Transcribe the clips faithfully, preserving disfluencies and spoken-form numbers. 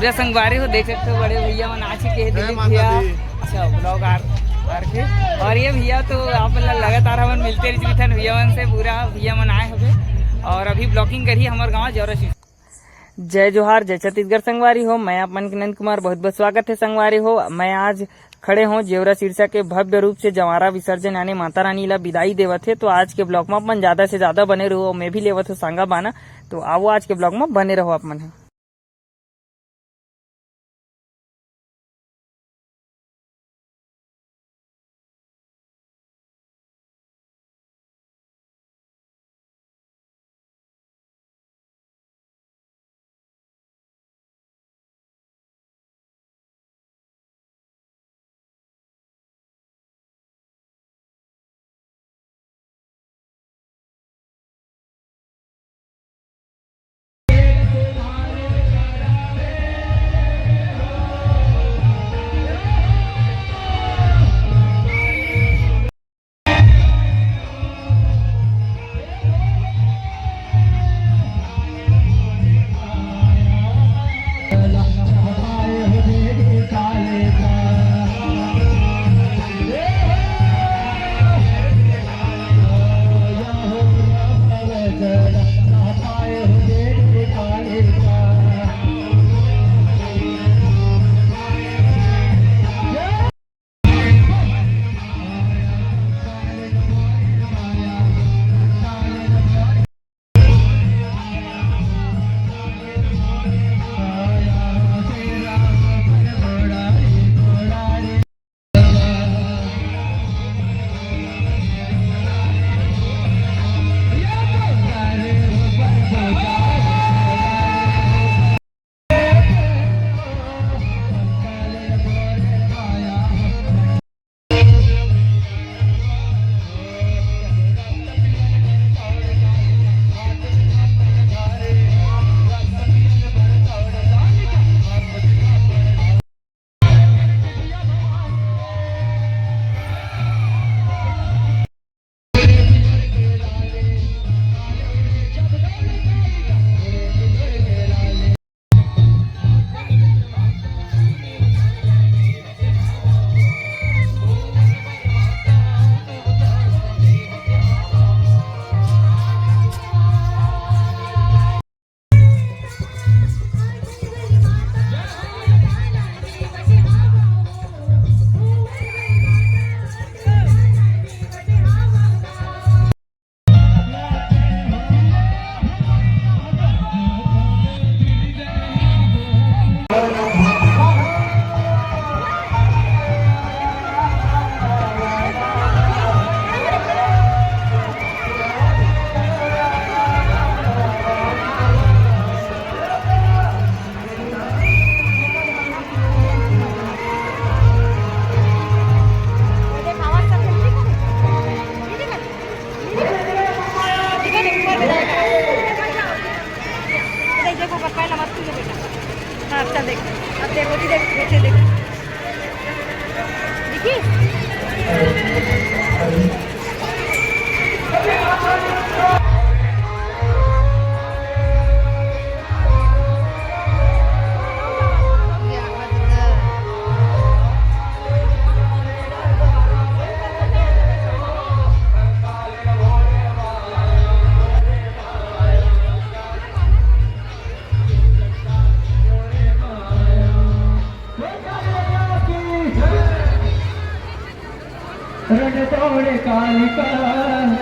जय संगवारी हो, देख सकते हो बड़े भैया मन आ चुके हैं, जय दिलीप माता भैया। दी। अच्छा, ब्लॉग आर, आर के। और ये भैया तो आप मन ला लगातार हमन मिलते रहिथन भैया मन से, पूरा भैया मन आए हवे और अभी ब्लॉगिंग करही हमर गांव जेवरा सिरसा। जय जोहार, जय छत्तीसगढ़ संगवारी हो, मैं आप मन के नंद कुमार, बहुत बहुत स्वागत है संगवारी हो। मैं आज खड़े हों जेवरा सिरसा के भव्य रूप से जवारा विसर्जन यानी माता रानी ला बिदाई देवत हे। तो आज के ब्लॉग में अपन ज्यादा से ज्यादा बने रहो, मैं भी लेवत हो संगा बाना। तो आओ आज के ब्लॉग में बने रहो आप मन ह। हाँ, अच्छा देख, अब देखो जी, देख, देखिए, देखिए। देखिए?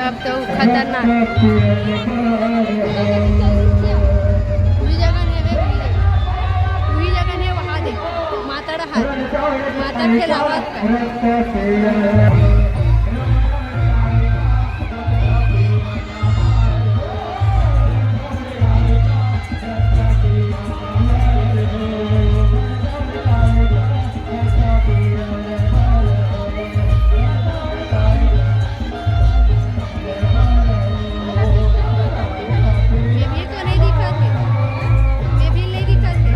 अब तो खतरनाक। वही जगह है, वे वही जगह। वही जगह है, वहाँ दे। माता रहा। माता के आवाज का। ये भी तो नहीं दिखा थे, ये भी नहीं दिखा थे।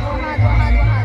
वहाँ, वहाँ, वहाँ।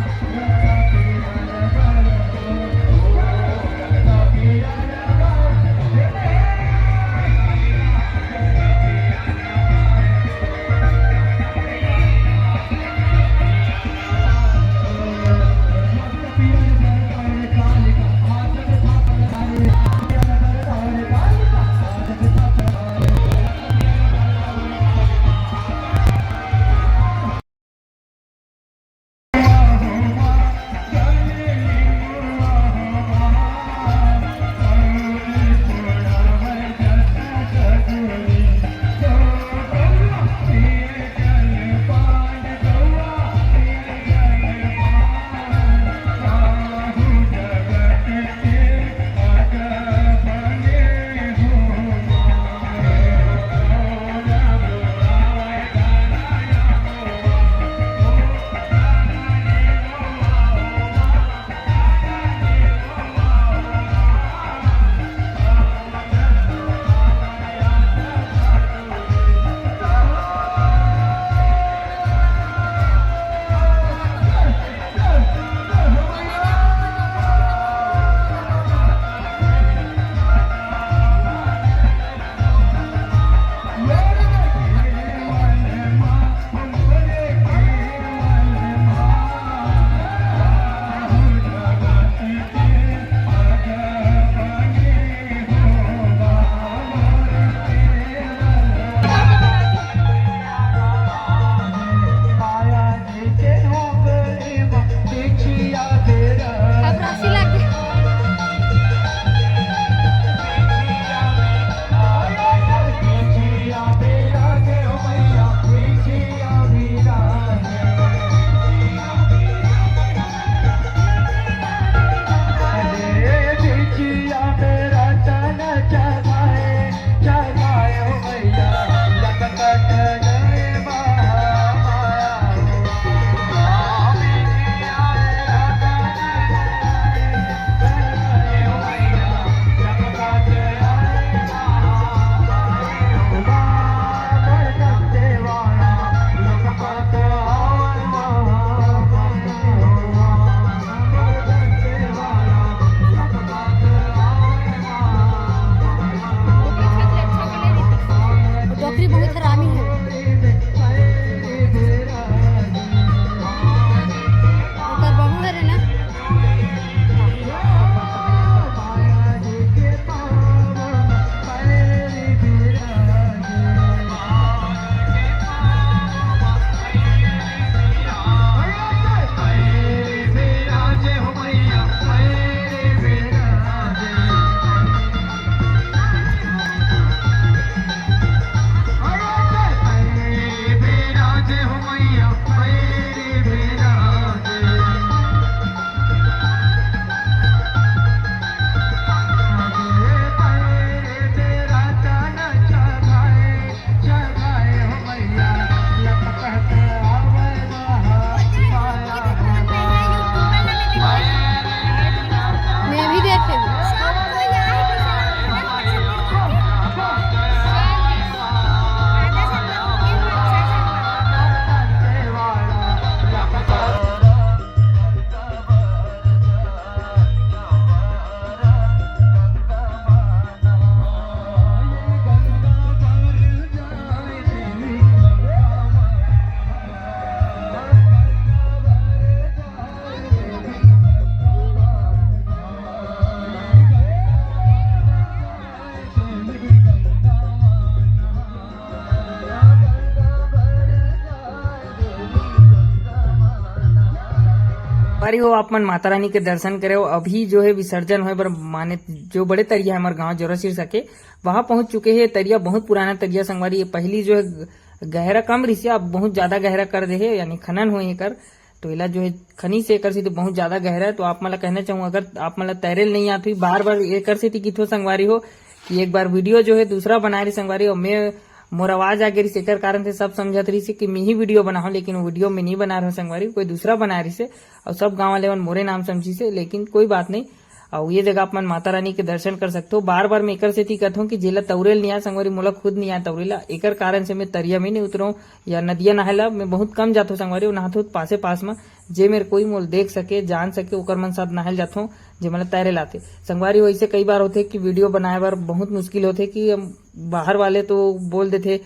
अरे हो, आप मन माता रानी के दर्शन करे हो। अभी जो है विसर्जन होए बर माने जो बड़े तरिया है हमारे गांव जोरासिर सके, वहां पहुंच चुके हैं। तरिया बहुत पुराना तरिया संगवारी, ये पहली जो है गहरा कम रिसिया, अब बहुत ज्यादा गहरा कर दे है, यानी खनन होए एकर। तो एला जो है खनी से एकर सेती बहुत ज्यादा गहरा है। तो आप मन ला कहना चाहूँ, अगर आप मन ला तैरे ल नहीं आत हुई, बार बार एकर सेती किथो संगवारी हो कि एक बार वीडियो जो है दूसरा बनाए रही संगवारी, और मैं मोर आवाज आ गे रहिस, एकर कारण से सब समझत रहिस कि मैं ही वीडियो बनाहूं, लेकिन वो वीडियो में नहीं बना रहे संगवारी, कोई दूसरा बना रहिस। और सब गांव वाले मन मोरे नाम समझिस, लेकिन कोई बात नहीं। और ये जगह आप मन माता रानी के दर्शन कर सकते हो। बार बार मैं एकर सेती कहत हूँ कि जेला तौरेल नहीं आ संगवारी, मोला खुद नहीं आ तौरेला, एकर कारण से मैं तरिया में नहीं उतरहूँ या नदिया नहायला मैं बहुत कम जाथो संगवारी, नहाथो पासे पास में, जे मेरे कोई मोल देख सके, जान सके, ओकर मन साथ नहायल जाथो, जे मोला तैरे लाते। संगवारी हो, ऐसे कई बार होते कि वीडियो बनाए बर बहुत मुश्किल होते कि हम बाहर वाले तो बोल देते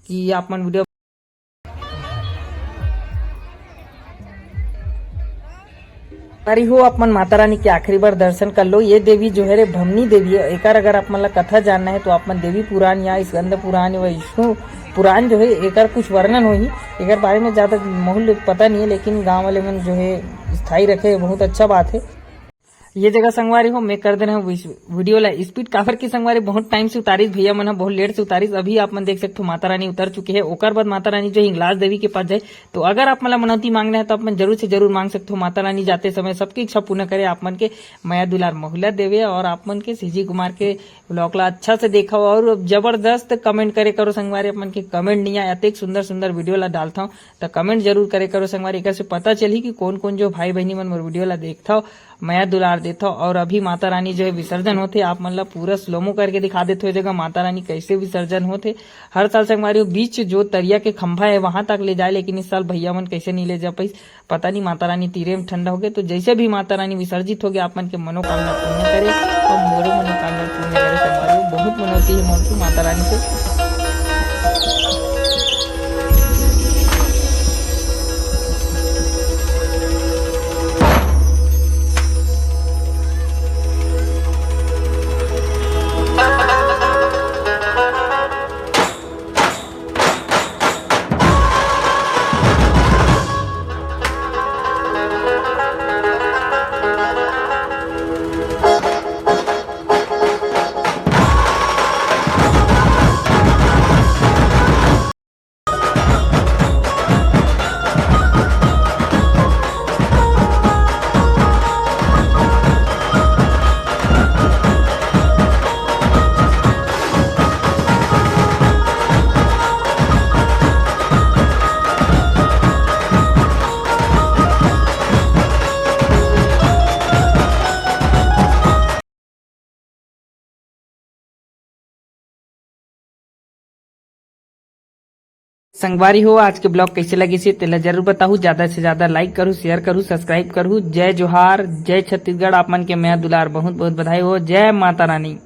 कि आप मन वीडियो अरे हो, आप मन माता रानी के आखिरी बार दर्शन कर लो। ये देवी जो है रे, भमनी देवी है। एकर अगर आप मन ला कथा जानना है तो आप मन देवी पुराण या स्कंद पुराण या विष्णु पुराण जो है, एकर कुछ वर्णन होही। एकर बारे में ज्यादा महूल पता नहीं है, लेकिन गांव वाले मन जो है स्थायी रखे, बहुत अच्छा बात है। ये जगह संगवारी हो, मैं कर दे रहे हूँ वीडियो ला स्पीड, काबर की संगवारी बहुत टाइम से उतारिस, भैया मन ह बहुत लेट से उतारिस। अभी आप मन देख सकते हो माता रानी उतर चुके हैं। ओकर बाद माता रानी जो हिंगलाज देवी के पास जाए, तो अगर आप मन ला मनौती मांगना है तो आप मन जरूर से जरूर मांग सकते हो। माता रानी जाते समय सबकी इच्छा पूर्ण करे, आप मन के मया दुलार महुला देवे और आप मन के सीजी कुमार के ब्लॉग ला अच्छा से देखो और जबरदस्त कमेंट करे करो संगवारी। आप मन के कमेंट नहीं आए, अतेक सुंदर सुंदर वीडियो ला डालता हूँ, तो कमेंट जरूर करे करो संगवारी। एकर से पता चलही कि कौन कौन जो भाई बहनी मन मोर वीडियो ला देखता हो, मया दुलार देथव। और अभी माता रानी जो है विसर्जन होथे, आप मन ला पूरा स्लोमो करके दिखा देथव ये जगह माता रानी कैसे विसर्जन होथे। हर साल संगवारी हो बीच जो तरिया के खंभा है वहां तक ले जाए, लेकिन इस साल भैया मन कैसे नहीं ले जा पाइस, पता नहीं माता रानी तीरे में ठंडा हो गए। तो जैसे भी माता रानी विसर्जित हो गए, आप मन के मनोकामना पूर्ण करे और मोरो मनोकामना पूर्ण करे संगवारी हो। बहुत मनौती है मोर तो माता रानी से। संगवारी हो, आज के ब्लॉग कैसे लगिस हे, तेला जरूर बताहू। ज्यादा से ज्यादा लाइक करू, शेयर करू, सब्सक्राइब करू। जय जोहार, जय छत्तीसगढ़। आप मन के मया दुलार बहुत बहुत बधाई हो। जय माता रानी।